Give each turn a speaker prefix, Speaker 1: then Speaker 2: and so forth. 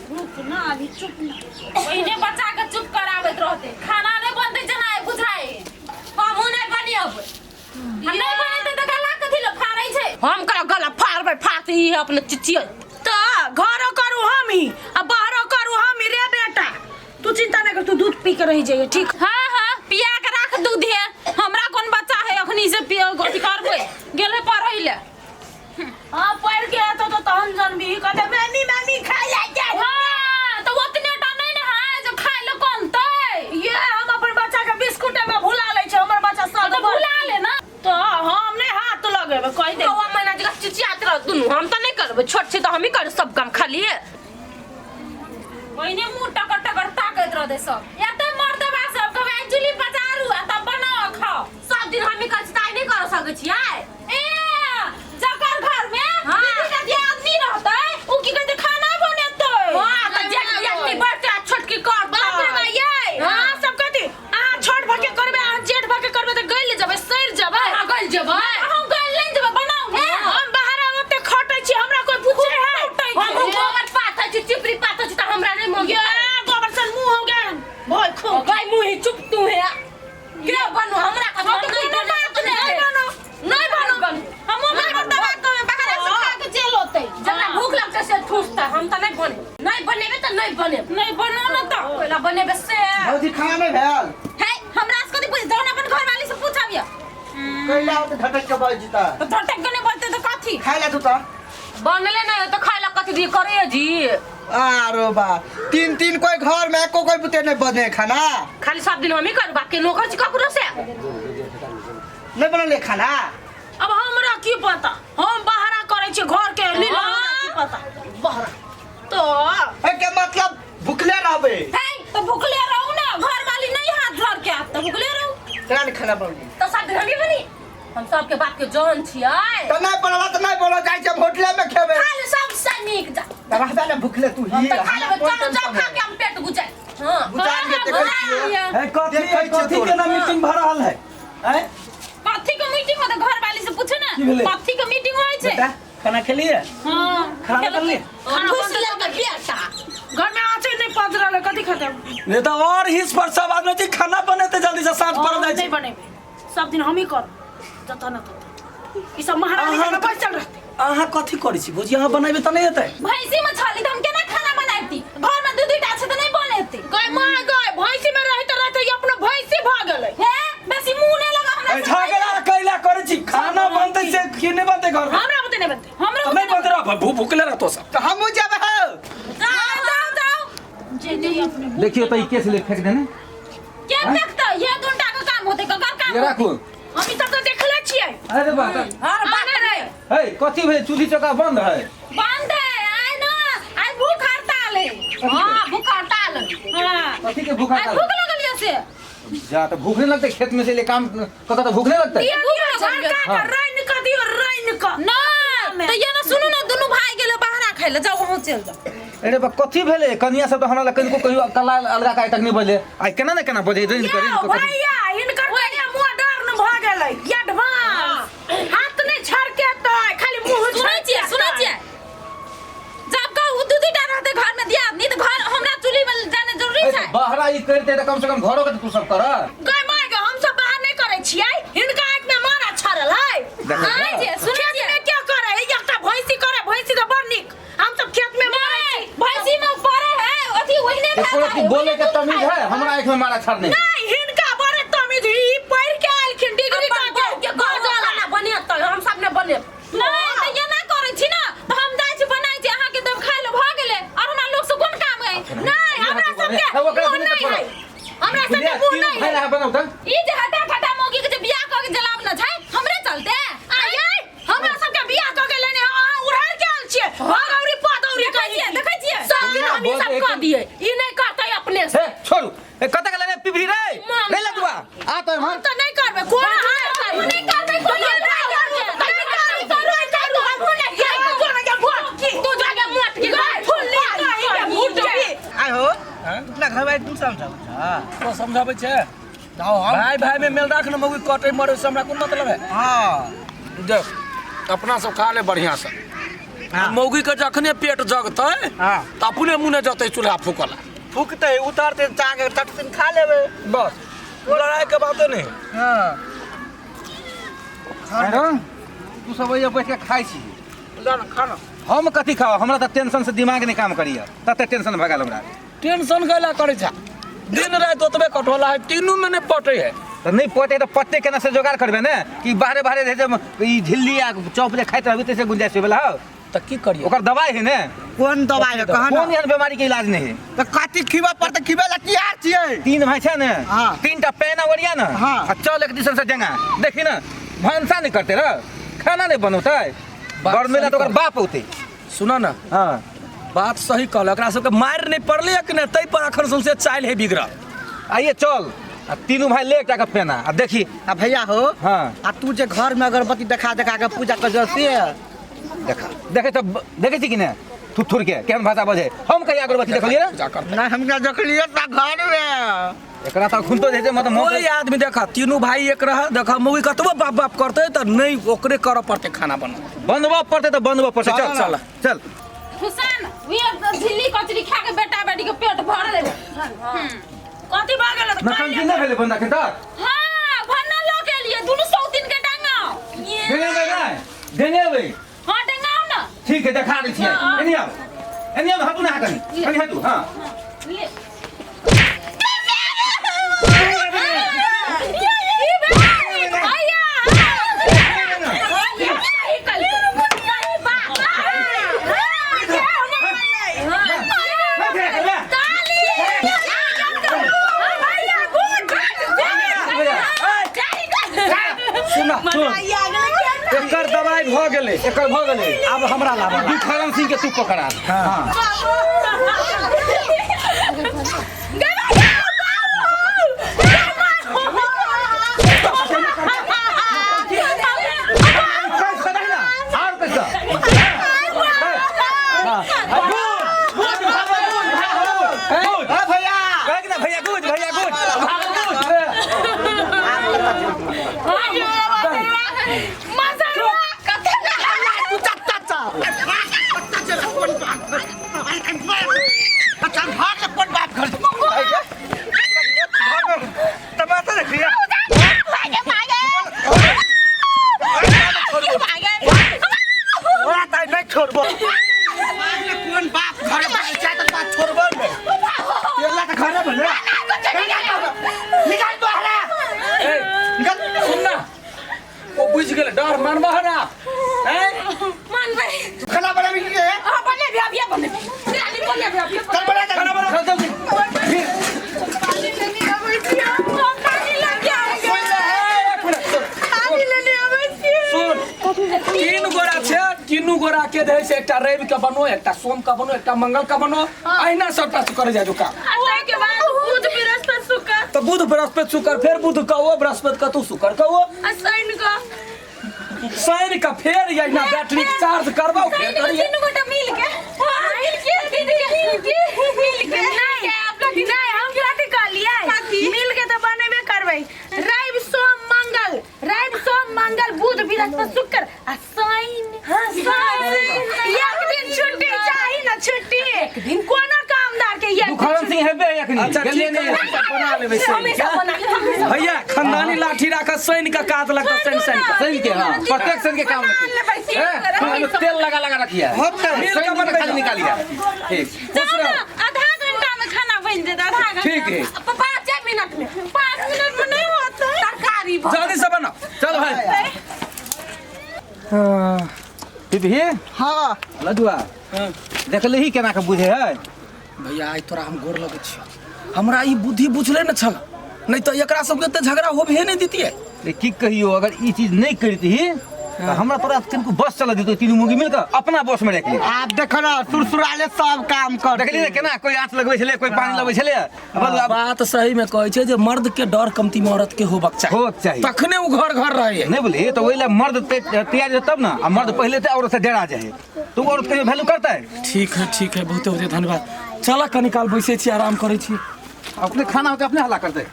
Speaker 1: रुक ना अभी, चुप ना।
Speaker 2: पहिने बच्चा के चुप कराबैत रहते, खाना नहीं बनते जेना बुझाइ।
Speaker 3: हमहूँ नहि बनेब।
Speaker 2: आ नहीं बनेतै तऽ गला कथी लए फाड़ै छै?
Speaker 3: हम करा गला फाड़बै, फाड़ते ई अपने चिचियै।
Speaker 1: तऽ घरो करू हम ही आ बाहरो करू हम ही। रे बेटा, तू चिंता नहीं कर, तू दूध पी के रह जाइए, ठीक?
Speaker 2: हाँ हाँ, पिया के राख दूध है। हमरा कोन बच्चा है अखनी से पिया अथी करबै? गेलै पढ़ै लए।
Speaker 1: हाँ, पढ़ के एतो तो तहन जनबी, कहते मम्मी मम्मी खाइ ले जा।
Speaker 2: हाँ, तऽ ओतने टा नहीं ने है जो खाइ लए कोनतै।
Speaker 1: ये हम अपन बच्चा के बिस्कुट में भुला लै छै, हमर बच्चा सब
Speaker 2: तऽ भुला ले ना।
Speaker 1: तो हम नहीं हाथ लगेबै, कहि दे।
Speaker 3: कौआ मैना जकाँ चिचियात रह दुनू। हम तऽ नहि करबै, छोट छी तऽ हमही करू सब काम खाली।
Speaker 2: ओहिने मुंह टकर टकर ताकैत रहतै सब। एते मर्दबा सब कहबै आइ चुल्ही पजारू आ तब बनाओ आ खाओ।
Speaker 3: सब दिन हमही करै छी तऽ आइ नहि कर सकै छियै?
Speaker 2: ए, जकर घर में दीदी के आदमी रहतै उ की कहै छै, खाना बनेतै।
Speaker 3: हाँ, तऽ जेठ दियादनी बढ़तै आ छोटकी करतै।
Speaker 1: बाप रे बा, ये अहाँ सब कथी, अहाँ छोट भऽ के करबै, अहाँ जेठ भऽ के करबै तऽ गलि जेबै, सड़ि जेबै।
Speaker 3: अहाँ गलि जेबै।
Speaker 2: हम गलि नहि जेबै, बनाउ ने।
Speaker 1: हम बाहर ओते खटै छी, हमरा कोई पूछे है?
Speaker 3: हमहूँ गोबर पाथै छी, चिपरी पाथै छी, तऽ हमरा नहि मन।
Speaker 1: ये गोबर सन मुंह हो गेल भय खूब।
Speaker 3: गाय मुँह चुप तू है के बनू हमरा कथी?
Speaker 2: हम तऽ कोनो बात नहि।
Speaker 1: बनो।
Speaker 2: नहि बनो। हमहूँ नहि बर्दाश्त करबै, बाहर से खा के चलि औतै।
Speaker 3: जकरा भूख लगतै से ठूसतै। हम तऽ नहि बने, नहि बनेबै तऽ नहि बनेब।
Speaker 2: नहि बनो ने तऽ
Speaker 3: ओहिला बनेबै से।
Speaker 4: भौजी, खाना नहीं भेल?
Speaker 2: हे, हमरा से कथी पूछ, जहन अपन घरवाली से पूछब यऽ।
Speaker 4: कैला होते झटक के बाज जीता?
Speaker 2: तऽ झटक के नहि बजतै तऽ कथी?
Speaker 4: खाय ला तू तो।
Speaker 3: बनले नहि तऽ खाय ला कथी दी करे जी?
Speaker 4: आरो बा, तीन तीन कोई घर में एको कोई बुते नहीं बने खाना।
Speaker 3: खाली सब दिन हमही करू, बाकी नौकर छी ककरो से?
Speaker 4: नहीं बनले खाना?
Speaker 1: अब हमरा की पता, हम बाहरा करै छी घर के लीला, हमरा की पता बाहरा तो।
Speaker 4: ए के मतलब भुखले रहबे?
Speaker 2: हे, तऽ भुखले रहू ने, घरवाली नहीं हाथ धर के आत तऽ भुखले रहू।
Speaker 4: केना नहीं खाना बनली?
Speaker 3: तऽ सब दिन हमही बनी, हम सबके बाप के जान छियै।
Speaker 4: तो नहीं बनला तो नहीं बोलो, जाय छै होटले में खेबे।
Speaker 3: खा ले सबसे नीक जा।
Speaker 4: त रहबे ने भुखले तू
Speaker 3: हम
Speaker 4: ही।
Speaker 3: तऽ खा लेबै, चलू जाउ, खा के हम पेट गुजाय। हाँ।
Speaker 4: गुजार के देखै छियै।
Speaker 5: है कथी?
Speaker 4: देखै छियै
Speaker 5: कथी
Speaker 4: तोरा।
Speaker 5: के ना मीटिंग भऽ रहल है, आँय?
Speaker 2: कथी के मीटिंग होतै? घरवाली से पूछे
Speaker 5: की
Speaker 2: ने।
Speaker 5: भेलै?
Speaker 2: कथी के मीटिंग होइ छै?
Speaker 5: बेटा, खाना खेलिए?
Speaker 2: हाँ।
Speaker 5: खाना बनले?
Speaker 3: ठूस लेलकै बेटा।
Speaker 1: घर में आँचे नहीं पज रहल है, कथी खेतै?
Speaker 5: नहीं तो और हिस पर सब आदमी छै, खाना बनेते जल्दी से साँझ पड़ जाइ
Speaker 1: नहीं
Speaker 5: छै।
Speaker 1: बनेबै, सब दिन हमही कर जतऽ न ततऽ ई सब महारानी
Speaker 5: अहाँ-
Speaker 1: जकाँ बैसल रहतै।
Speaker 5: अहाँ कथी करै छी भौजी? अहाँ बनेबै तऽ नहि हेतै?
Speaker 2: भैंसी में छली तऽ हम केना खाना बनाबती? घर में दू दूटा छै तऽ नहीं बनेती।
Speaker 1: गय माय गय, भैंसी में रहते रहते ई अपनो भैंसी भऽ गेलै।
Speaker 2: हे, बेसी मुंह नहीं लगा हमरा
Speaker 5: ए,
Speaker 2: से।
Speaker 5: झगड़ा कैला करै छी? खाना बनतै से की नहि बनतै घर में?
Speaker 1: हमरा बुते नहीं बनतै।
Speaker 2: हमरो
Speaker 5: तऽ नहि बनतै, रह भूखले रहतो सब।
Speaker 4: तो हमहूँ जेबै हौ।
Speaker 2: जाओ जाओ जाओ, जे नहीं अपने
Speaker 6: देखियो तो ई केस ले फेंक देने।
Speaker 2: के देखतै? ये दुनटा के काम होतै, ककर काम
Speaker 6: ये राखू।
Speaker 1: हम ई सब तऽ देखले छियै।
Speaker 6: अरे बा त
Speaker 3: हर बात
Speaker 1: आने रे।
Speaker 6: हे, कथी भेल? चूल्ही चौका बंद है?
Speaker 2: बंद है आइ ना, आइ भूख हड़ताल है।
Speaker 3: हाँ, भूख हड़ताल।
Speaker 2: हाँ।
Speaker 6: कथी के भूख
Speaker 2: आइ
Speaker 6: हड़ताल?
Speaker 2: भूख लगल ये से।
Speaker 6: जा तो भूख नहीं लगते? खेत में से ले काम कत तो भूख नहीं लगते?
Speaker 1: दियो
Speaker 2: भूख
Speaker 1: दियो
Speaker 2: लगल ये।
Speaker 1: झड़का के
Speaker 6: हाँ।
Speaker 1: रैन के दियो, रैन के।
Speaker 2: ना तऽ ये ना, सुनू ना, दुनू भाई गेलै बाहरा खाइ ले, जाओ वहाँ चलि जाओ।
Speaker 6: अरे बा, कथी भेले? कनिया सब तो हमरा लग कनिको कहियो कला अलगा का तक नहीं बजले, आइ केना ने केना बजे रैन कर रैन
Speaker 1: यौ
Speaker 6: कर।
Speaker 1: भैया, हिनकर कनिया मॉडर्न भऽ गेलै, एडवांस, हाथ नहि छड़केतै, खाली मुंह।
Speaker 2: सुनै छियै? सुनै छियै? जब कहू दू दूटा रहतै घर में दियादनी तऽ घर हमरा चूल्ही में जाना जरूरी
Speaker 6: ए,
Speaker 2: छै।
Speaker 6: बहरा ई करते तऽ कम से कम घरो के तऽ तू सब कर।
Speaker 1: गय माय गय, हम सब बाहर नहि करै छियै, हिनका आँखि में मारा छड़ल है।
Speaker 6: देखै
Speaker 2: आइ जे सुनै
Speaker 1: खेत
Speaker 2: छियै?
Speaker 1: में क्या करे है? एकटा भैंसी करे, भैंसी तऽ बड़ नीक, हम सब खेत में मरै छी।
Speaker 2: भैंसी में पड़े है अथी ओहिने
Speaker 6: एको
Speaker 2: भए
Speaker 6: रत्ती
Speaker 2: जाइ,
Speaker 6: बोले के
Speaker 2: ओहिने दूध
Speaker 6: तमीज
Speaker 2: खाइ।
Speaker 6: है? हमरा आँख में मारा छड़ नहीं।
Speaker 1: नहीं, हिनका बड़े तमीज, ई पढ़ के आलखिन डिग्री
Speaker 3: अपन
Speaker 1: कऽ के।
Speaker 3: बहू के घर खाना बनेतै, हम सब ने बनेब।
Speaker 2: नहीं तऽ एना करै छी ना तऽ हम जाइ छी, बनाइ छी, अहाँके तब खाइ लए भऽ गेलै, और हमरा लोक से कोन काम है?
Speaker 1: नहीं, हमरा सबके
Speaker 6: हे, ओकरा
Speaker 1: मुँह
Speaker 6: सुनी
Speaker 1: नहीं
Speaker 6: तऽ
Speaker 1: है, हमरा सबके मुँह
Speaker 6: तीनू
Speaker 1: नहीं
Speaker 6: भाई
Speaker 1: है।
Speaker 6: रहा बनाउ तऽ।
Speaker 2: ई जे हटा फटा मौगी के जे बियाह कऽ के जलाब न छै हमरे चलते।
Speaker 1: आये, हमरा सबके बियाह कऽ के लेने अहाँ उड़ार के आयल छियै, भगौरी पदौरी।
Speaker 2: देखै छियै? देखै छियै?
Speaker 3: सब दिन हम ई सब कऽ दियै, ई नहि करतै अपने से।
Speaker 6: हे, छोड़ू, ए, कतऽ गेलै रे पिपरी रे? रे लदुआ आ तो
Speaker 1: हम
Speaker 6: एम्हर।
Speaker 1: तऽ नहि करबै, कोन हाल करबै?
Speaker 2: नहि करबै, कोनो नहि करबै।
Speaker 1: नहि करबै, नहि करबै, हमहूँ नहि करबै।
Speaker 3: तू जाके मोट की
Speaker 4: आइ हो, अपना घर वाले तुम समझाओ।
Speaker 5: तो समझाबै छै।
Speaker 4: जाओ हम।
Speaker 5: भाई भाई में मेल राख ने, मौगी कटे मरे से हमरा कोन मतलब है?
Speaker 4: हाँ।
Speaker 7: देख, अपना सब खा ले बढ़िया से। मौगी के जखने पेट जगतै
Speaker 4: हाँ।
Speaker 7: तऽ अपने मुने जतै चूल्हा फूकला।
Speaker 4: फूकतै उतारतै चाके चटसिन खा लेबै।
Speaker 5: बस लड़ाई के बाते नहीं।
Speaker 4: हाँ।
Speaker 6: अरे, तू सब ओइजा बैठ के खाइ छी।
Speaker 4: ला ना खाना।
Speaker 6: हम कथी खाओ, हमरा तऽ टेंशन से दिमाग नहीं काम करिया, तते टेंशन भऽ गेल हमरा।
Speaker 7: टेंशन कैला करै छा? दिन राति ओतबे कटोला है, तीनू में नहीं पटे है।
Speaker 6: तऽ नहीं पटे तऽ पत्ते केना से जोगाड़ करबे ने कि बाहरे बाहरे रहै जे ई झिल्ली आ चौप जे खाइत रहबी तैसे गुंजाइश होय वला हौ।
Speaker 7: तऽ की करिए?
Speaker 6: ओकर दवाई है ने।
Speaker 4: कोन दवाई है कह
Speaker 6: कोन
Speaker 4: ना?
Speaker 6: एहन बीमारी के इलाज नहीं है।
Speaker 4: तऽ कथी खिबा पड़तै? खिबे ला तैयार छियै।
Speaker 6: तीन भाई छै ने।
Speaker 4: हाँ।
Speaker 6: तीन टा पेना ओरिया ने।
Speaker 4: हाँ।
Speaker 6: आ चल एक दिसन से जंगा देखी ना, भनसा नहीं करते रह, खाना नहीं बनौतै,
Speaker 7: बात
Speaker 6: घर में
Speaker 7: सही
Speaker 6: तो ओकर
Speaker 7: कहल।
Speaker 6: बाप औतै।
Speaker 7: सुन ना।
Speaker 6: हाँ।
Speaker 7: बात सही कहल, एकरा सबके मारि नहीं पड़लै कि नहि, ताहि पर अखन सौंसे चालि है बिगड़ल।
Speaker 6: आइए चल आ तीनू भाई ले एकटा के पेना आ देखी।
Speaker 4: आ भैया हो।
Speaker 6: हाँ।
Speaker 4: आ तू जे घर में अगरबत्ती देखा देखा के पूजा कर से
Speaker 6: देखा देखे तो देखे छी कि ने थुथुर के केहन भाषा बजे, हम कहिया अगरबत्ती देखलिए रे?
Speaker 7: पूजा करतै।
Speaker 4: नहीं हमरा देखलिए ता घर में।
Speaker 6: एकरा तऽ अखन तो जे छै मतलब
Speaker 7: कोई आदमी देखा तीनू भाई एक रह देखा, मौगी कतबो बाप बाप करतै तऽ नहीं ओकरे करऽ पड़तै खाना बना।
Speaker 6: बनबऽ पड़तै तऽ बनबऽ पड़तै। चल
Speaker 7: चल।
Speaker 6: चल।
Speaker 2: हुसैन ये झिल्ली कचरी खा के बेटा बेटी के पेट भर लेबे।
Speaker 1: कथी भऽ गेल?
Speaker 6: नखन की नहि भेलै बंदा के तक?
Speaker 2: हाँ, भन्ना लऽ के लिए दुनू सौतीन के डांगाओ।
Speaker 6: डेंगेबै नहि डेंगेबै।
Speaker 2: हाँ डांगाओ ना।
Speaker 6: ठीक है देखा दै छियै। एनी आउ एनी आउ, हटू ना कनी कनी हटू। हाँ
Speaker 2: ले।
Speaker 7: सुन एकर दवाई भऽ गेलै।
Speaker 6: एकर भऽ गेलै।
Speaker 7: आब हमरा लाबऽ।
Speaker 6: दुखहरण सिंह के तू पकड़ा। हाँ। कैसे नहीं ना और कैसे? हाँ गुड गुड गुड
Speaker 4: हाँ भैया।
Speaker 6: कह ना भैया गुड भैया गुड गुड।
Speaker 4: तू चट्टा चा चट्टा चल कोन बाप अच्छा भाग ले कोन बाप घर तमाशा देखिए। ओरा ताई नहीं छोड़बो कोन बाप घर पैसा त बात छोड़बो ने तेला त घरे भने निकाल बाहर।
Speaker 7: ए,
Speaker 4: निकाल।
Speaker 7: सुन ना ओ बुझि गेलै डर मानबह ना हैं?
Speaker 4: खाना बनाबी के चल बना दे।
Speaker 6: खाना बना जल्दी।
Speaker 7: सुन तीन गोरा छै, तीनू गोरा के जे है से एकटा रवि के बनो, एकटा सोम के बनो, एकटा मंगल के बनो, अहिना सबटा से करे जाय जो काम। तऽ बुध बृहस्पति शुक्र, फेर बुध कहो बृहस्पति के तू शुक्र कहो शनि के फेर अहिना बैटरी चार्ज करबौ फेर करिहे।
Speaker 1: मिल के तो बनेबे करबै। रवि सोम मंगल, रवि सोम मंगल बुध बृहस्पति शुक्र आ शनि। एक दिन छुट्टी चाही ना, छुट्टी एक दिन कोनो कामदार के एक दिन।
Speaker 6: दुखहरण सिंह हेबे अखनी।
Speaker 7: अच्छा
Speaker 6: गेलियै
Speaker 7: ठीक है
Speaker 6: नहि।
Speaker 7: सब बना लेबै शनि के। भैया खानदानी लाठी राखत शनि के काज लगतै, शनि शनि के।
Speaker 6: शनि के हाँ प्रत्येक शनि के काम लगतै। हैं? तेल लगा लगा रखिए।
Speaker 4: हम त
Speaker 7: मिल
Speaker 6: शनि
Speaker 7: के
Speaker 6: के
Speaker 7: बनबै
Speaker 6: खाली निकालिए। ठीक।
Speaker 7: खुश रहो।
Speaker 2: आधा घंटा में खाना बन जेतै, आधा घंटा।
Speaker 7: ठीक है।
Speaker 3: 5 मिनट में
Speaker 2: 5 मिनट में नहीं होता
Speaker 3: तरकारी
Speaker 7: जल्दी से बनाओ।
Speaker 6: चल भाई। पिपही।
Speaker 4: हां
Speaker 6: लडुआ देखले ही केना के बुझे है।
Speaker 7: भैया आइ तोरा हम गोर लगै छियौ, हमरा ई बुद्धि बुझले न छल, नहीं तऽ एकरा सबके तऽ झगड़ा होबे नहि दितियै।
Speaker 6: रे की कहियो, अगर ई चीज नहीं करती तऽ हमरा तोरा किनको बस चला दितो, तीनू मुगी मिल के अपना बस में रख ले।
Speaker 4: आप देखो ना सुरसुराले सब काम कर।
Speaker 6: देखली ने केना कोई आँच लगबै छलै, कोई पानी लगबै छलै।
Speaker 7: बात सही में कहै छै जे मर्द के डर कमती में औरत के होबक चाही।
Speaker 6: होबक चाही।
Speaker 7: तखने उ घर घर रहै।
Speaker 6: नहीं बोली तो वही ला मर्द तैयार है तब ना, आ मर्द पहले ते औरत से डरा जाए तो औरत के वैल्यू करता है।
Speaker 7: ठीक है ठीक है, बहुत बहुत धन्यवाद। चल कनी काल बैसै छी, आराम करै छी।
Speaker 6: अपने खाना होते अपने हल्ला करते।